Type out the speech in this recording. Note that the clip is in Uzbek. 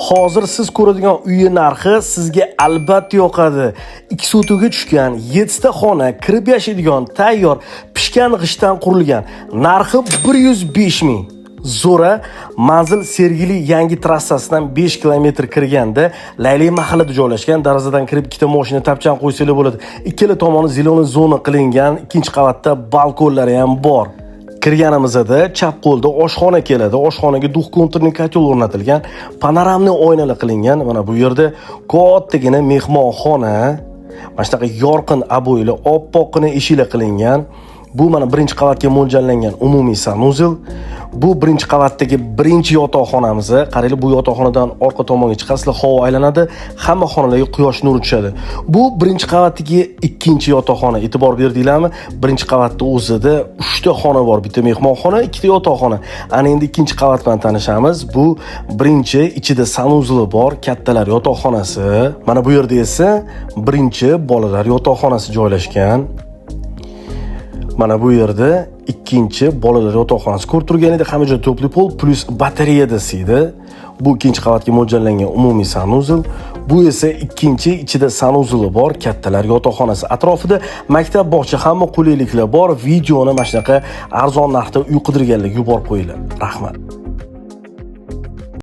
Hozir siz ko'radigan uyi narxi sizga albatta yoqadi. 2 sotixga tushgan, 7 ta xona, kirib yashaydigan, tayyor, pishgan g'ishtdan qurilgan. Narxi 105 ming. Zo'ra, manzil Sergeli yangi trassasidan 5 kilometr kirganda Layli mahallada joylashgan. Darvozadan kirib ikkita mashina tapchan qo'ysanglar bo'ladi. Ikkala tomoni зелёный zona qilingan, ikkinchi qavatda balkonlari ham bor. Kirganimizda chap qo'lda oshxona keladi. Oshxonaga двухконтурный котел o'rnatilgan, панорамный oynalar qilingan. Mana bu yerda kattagina mehmonxona, mana shunaqa yorqin обои lar, oppoqqina eshiklar qilingan. Bu mana birinchi qavatga mo'ljallangan umumiy санузел. Bu birinchi qavatdagi birinchi yotoqxonamiz. Qaranglar, bu yotoqxonadan orqa tomonga chiqasizlar, havo aylanadi, hamma xonalarga quyosh nuri tushadi. Bu birinchi qavatdagi ikkinchi yotoqxona. E'tibor berdinglarmi? Birinchi qavatda o'zida 3 ta xona bor, bitta mehmonxona, ikkita yotoqxona. Ana endi ikkinchi qavat bilan tanishamiz. Bu birinchi ichida санузел i bor kattalar yotoqxonasi. Mana bu yerda esa birinchi bolalar yotoqxonasi joylashgan. Mana bu yerda ikkinchi bolalar yotoqxonasi. Ko'rib turganingdek, hamma joyda тёплый пол плюс batareyada isiydi. Bu ikkinchi qavatga mo'ljallangan umumiy санузел. Bu esa ikkinchi ichida санузел i bor kattalar yotoqxonasi. Atrofida maktab, bog'cha, hamma qulayliklar bor. Videoni mana shunaqa arzon narxda uy qidirganlarga yuborib qo'yinglar. Rahmat.